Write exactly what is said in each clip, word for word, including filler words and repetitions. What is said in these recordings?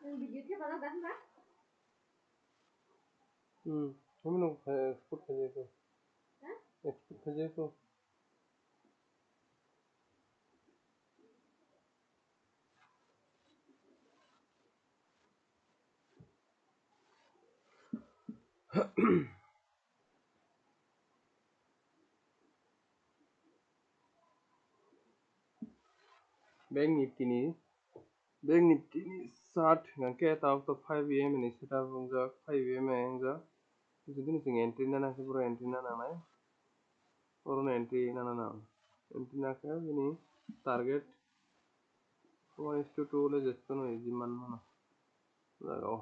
Video khe bana dah na? Hmm, kamu nung export khajaiko. Hah? Export khajaiko. Bank Nifty ni, Bank Nifty ni chart hwnkhe tabuk to five A M ni setup wngjak, five A M wngjak. Jodi ni chwng entry nana khe boro entry nana nai. Oro no entry nana nang. Entry na khe bini target one is to two le jeto no easy man mano. Jaga o.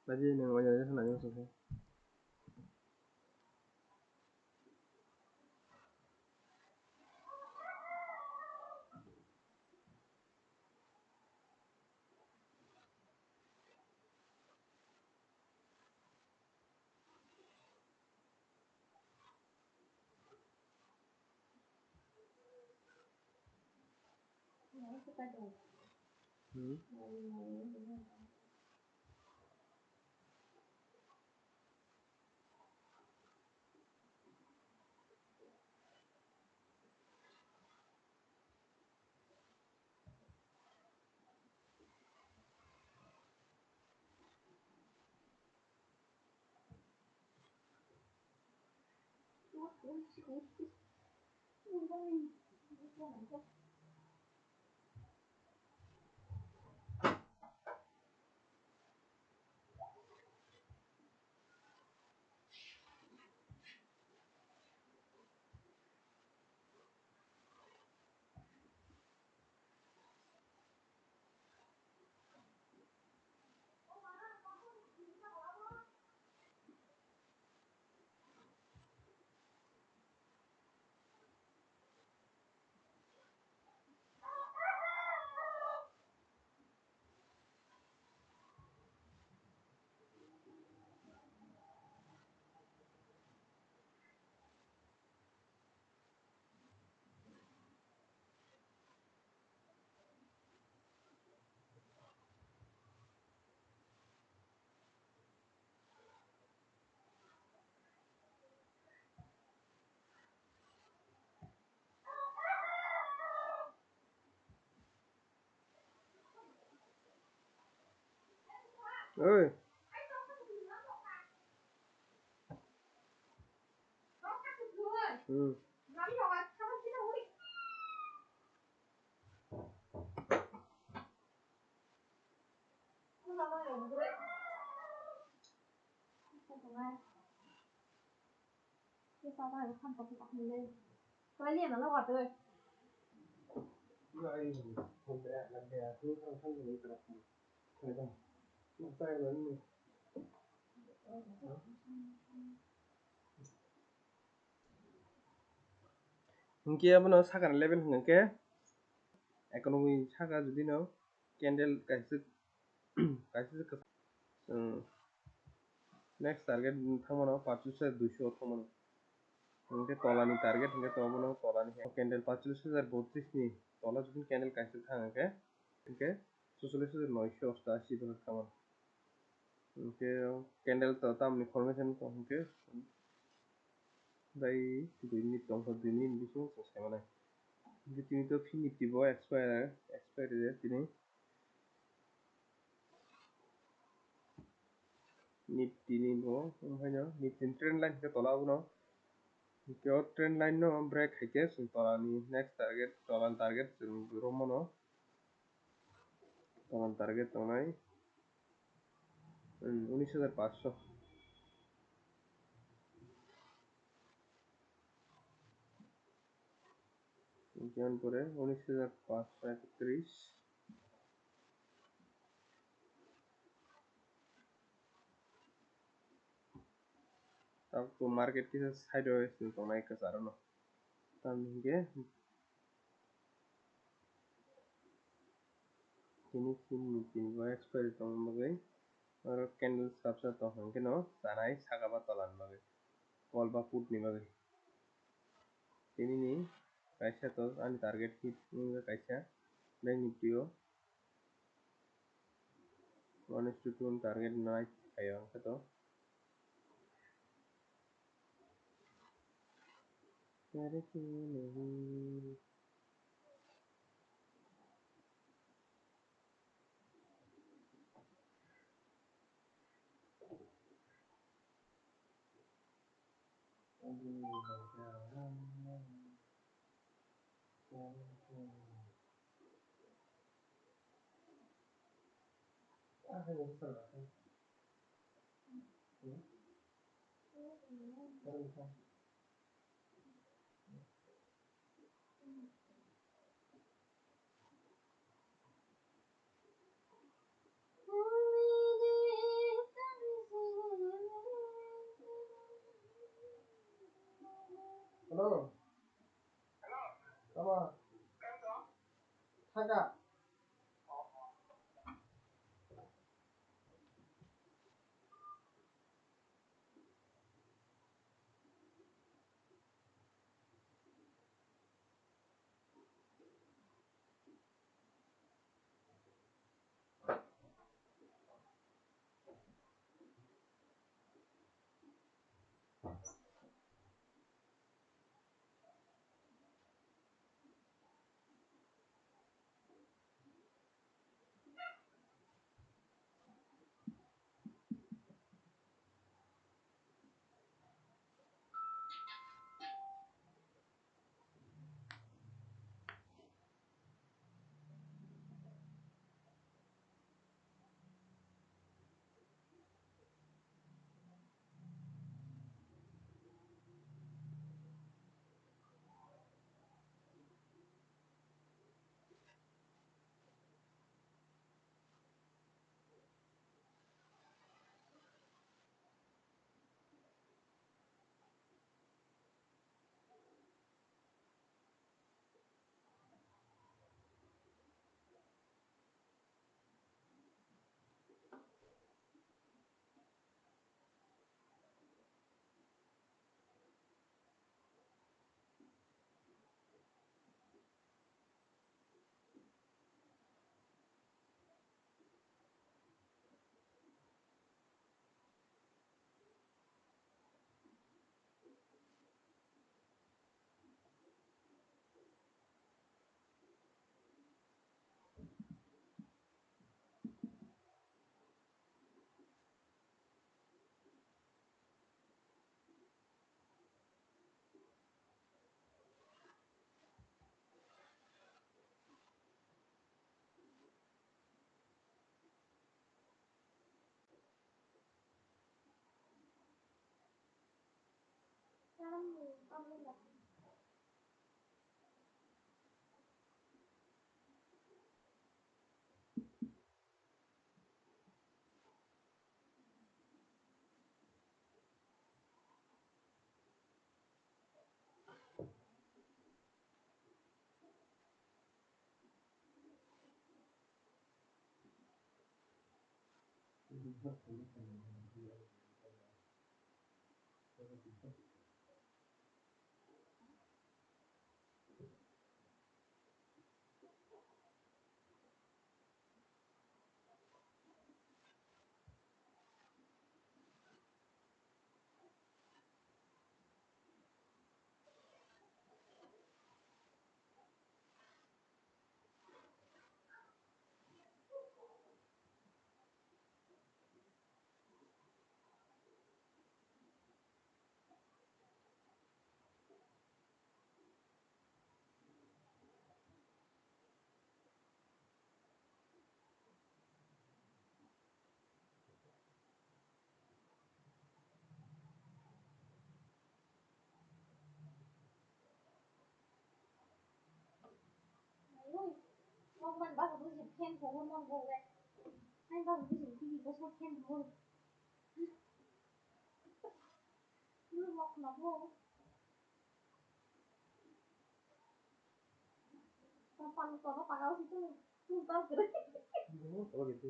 Lagi nang wajah aja sana yang susah. Hmm. Oi. Hmm. Hinkhe abono sakani level hinkhe economy saka jodi no candle kaisa, kaisa, chwng next target thangmano pachis hajar duiso thangmano. Hinkhe tolani target hinkhe to abono tolani candle pachis hajar botris ni tola jodi candle kaisa thang hinkhe, hinkhe Chucholish hajar noisho ostashi dollar khaman. Hwnkhe candle to tamni formation tong hwnkhe, tei dui minute tongkha, dui minute bisingo chwng saimanai. Hwnkhe tini to Nifty bo expire, expire rijak tini. Nifty ni bo, omo haino Nifty ni trend line khe tola abono. Hwnkhe o trend line no break khaikhe chwng tolani next target, tolani target chwng romano. Tolani target tongnai, hmm, unis hajar paanch sho. Hwnkhe ani pore unis hajar paanch sho ekatris. Tabuk to market kisa sideways ni tongnai kwcharo no. Tamni hwnkhe tini sini tini bo expiry tongna bagwi oro candle swrapsa tong hwnkhe no chanai saka ba tola ni bagwi, call ba put ni bagwi. Tini ni kaisa to ani target hit wngkha kaisa, Bank Nifty o one is to two target nai khayo hwnkhe to. Hello. Hello. Tamo? Thaka. Mokman basa bwswk phan tongo mokbo le. Hai basa bwswk bini bwsa phan tongo. Nung mokma bo. Mokman tono paga usi tu. Tu tau kere. Oke tu.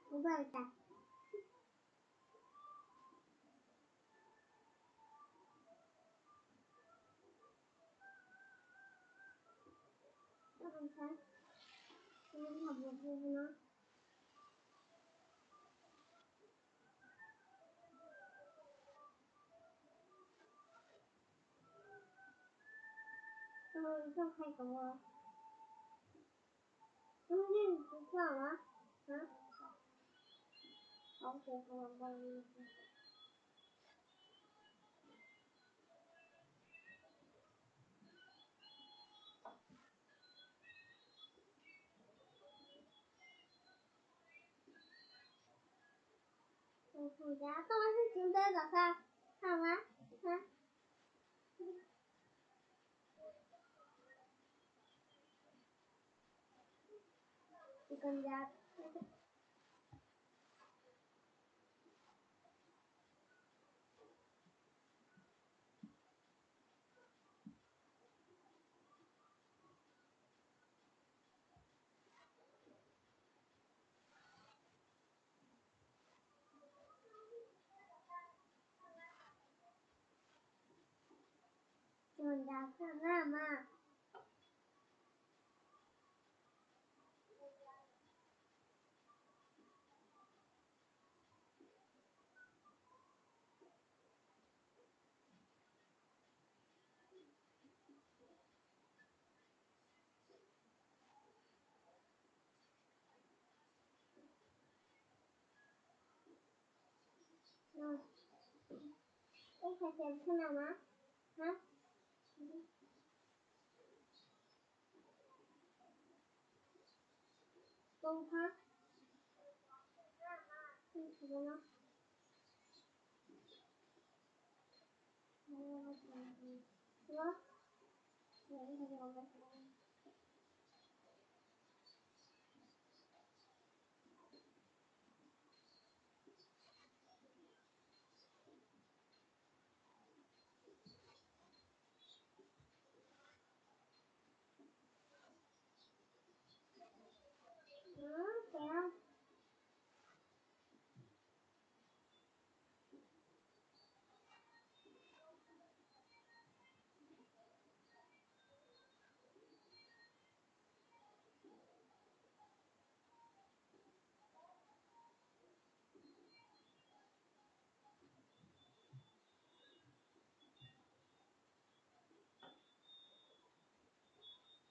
Ubarta. Ubarta. Ini habis ini. Ikonjak. Ikonjak na ma. Ei khaisa khna ma? Ha? Tongkha. Tongkha.